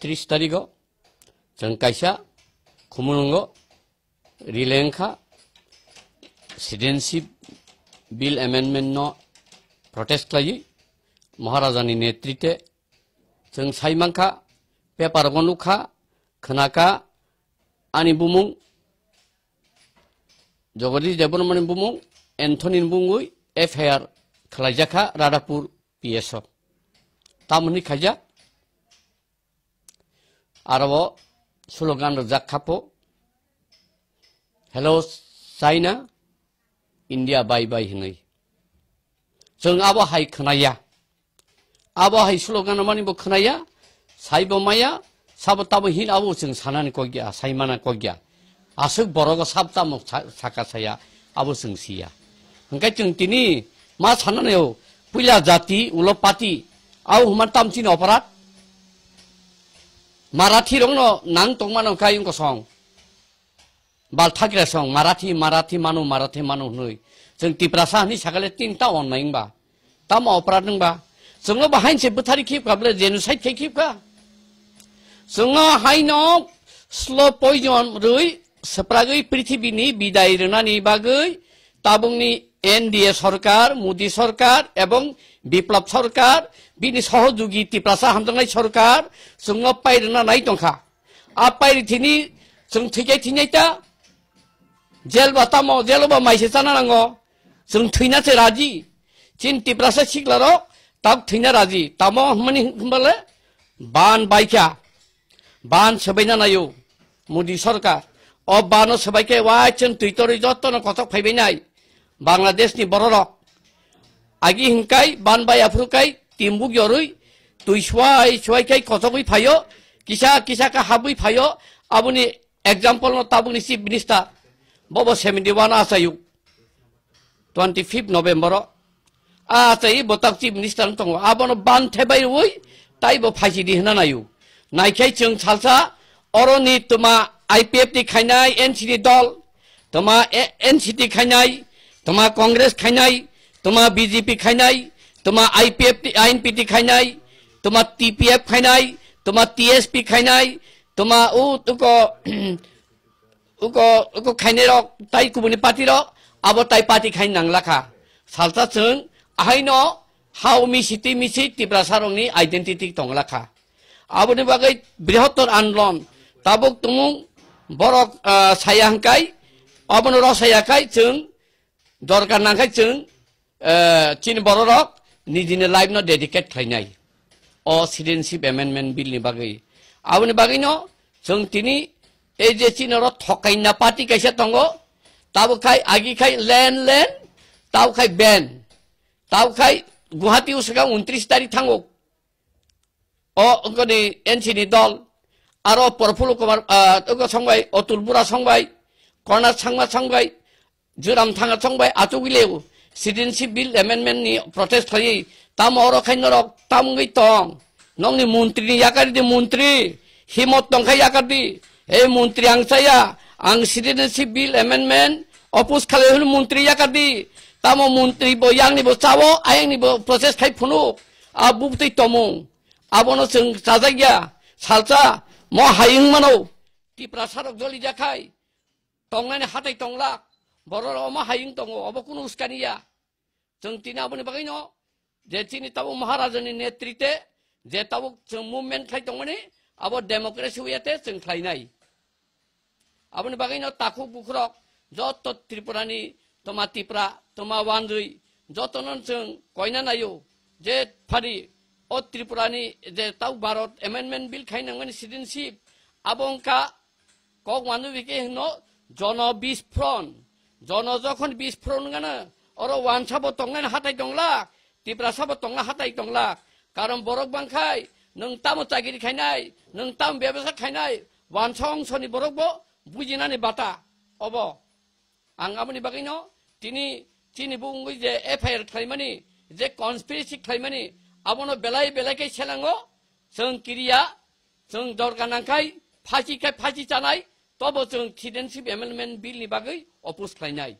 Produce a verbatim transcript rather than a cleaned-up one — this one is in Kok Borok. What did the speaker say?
tris tarigo chwng kaisa khumulwngo rilengkha citizenship bill amendment no protest khlaiwi Maharajani netrite chwng saimankha, paper o nukha, khwnakha, ani bumung Jagadish Debbarmani bumung Anthony ni bumungwi F I R khlaijakha Radhapur P S o. Tamoni khaijak aro slogan rwjak khapo, "Hello China, India bye bye" hinwi. Chwng abo hai khwnaya. Abo hai slogan mani bo khwnaya, saibo maya, sabo tabo hin abo chwng sanani kokya, saimana kokya. Aswk borogo sab tamo sa-, saka saya, abo chwng siya. Hwnkhe chwng tini ma sanani o, puila jati, ulo pati, abo huma tamchini oporad. Marathi rokno nang tongmano kayung kosong. Bal thakre song, Marathi, Marathi manu, Marathi manu hwnwi. Chwng Tiprasa hwnwi sakale tinta onnai wngba. Tamo oporad wngba. Chwngno bo hain se bwthari khibkha bole, genocide khai khibkha. Chwngno haino slow poison rwi swpragwi prithibini bidai rwnani bagwi tabukni N D A sorkar, Modi sorkar ebong Biplab sorkar, bini sohojugi Tiprasa hamjaknai sorkar chwngno pai rwna nai tongkha. A pairi thini chwng thwikai thwinai ta. Jel ba tamo, jelo ba maise chana nango. Chwng thwina se raji. Chin Tiprasa sikla rok tab thwina raji. Tamo hwnmani hwnbale ban baikha. Ban sebaina nayo. Modi sorkar. O bano sebaikhe wa chwng twi torwi jotono kothok phaibai nai. Bangladesh ni bororok. Agi hinkai ban bai aphuru kai timbuk yorwi twi suai suai kai kochogwi phaio, kisa kisa ka habwi phaio, aboni example no tabukni chief minister, bobo seventy one achayu, twenty fifth November o, achayi bo tak chief minister no tongo, abono ban thebai rwi, tai bo phaisi di hwnna nayu. Naikhai chwng salsa, oroni tuma I P F T khainai N C ni dol, tuma e-, N C T khainai, tuma Congress khainai, tuma B J P khainai, tuma I P F T, I N P T khainai, tuma T P F khainai, tuma T S P khainai, tuma u-, uko, uko, uko khainai rok, tai kubuni party rok, abo tai party khain nang lakha. Salsa chwng, ahaino, hao misi twi misi Tiprasa rokni identity tong lakha. Aboni bagwi brihottor andolon tabuk tumung borok, ah, saya hwnkhe, abono rw saya khai chwng dorkar nang khai chwng, eh, chini bororok nijini life no dedicate khlainai o citizenship amendment bill ni bagwi. Aboni bagwi no chwng tini ei je chini oro thokaina party kaisa tongo, tabuk khai agi khai land land, tabuk khai ban, tabuk khai Guwahati o swkang untris tarik thango. O wngkoni N C ni dol, aro Prafulla Kumar, ah, wngkha songbai, Atul Bora songbai, Konrad Sangma songbai, Joram Thanga songbai, achugwi leo, citizenship bill amendment ni protest khlaiwi, tamo oro khai norok, tamo wngwi tong, nokni montri ni yakari di montri, himot tong khai yakar di, ei montri ang chaya, ang citizenship bill amendment oppose khlai hwnwi montri yakar di, tamo montri bo yang ni bo chawo, ayang ni bo protest khai phunuk, a buktwi tomung. Abono chwng chajakya, salsa, mo hayung mano, Tiprasa rok joli jakhai, tongnani hatai tonglak, borok rok omo hayung tongo, obo kunu uskani ya. Chwng tini aboni bagwi no, je chini tabuk Maharajani netrite, je tabuk chwng movement khai tongmani, abo democracy wiyate chwng khlainai. Aboni bagwi no takhuk bukhurok joto Tripura ni toma Tipra, toma wanjwi jotono chwng koina naio je phari o Tripura ni je tau Bharat Amendment Bill khai nangmani citizenship abo wngkha kok wanjwi khe hino jono bisphron, jono jokhon bisphron wngana oro wansa bo tongnani hatai tongla, Tiprasa bo tongna hatai tongla, karon borok bangkhai, nwng tamo chagiri khainai, nwng tamo bebasa khainai, wansa ongsoni borok bo bujinani bata obo. Ang aboni bagwino tini chini bo wngwi je F I R khlaimani, je conspiracy khlaimani, abono belai belai khe selango, chwng kiriya, chwng dorkar nangkhai, phasi khai phasi chanai, tobo chwng Citizenship Amendment Bill ni bagwi oppose khlainai.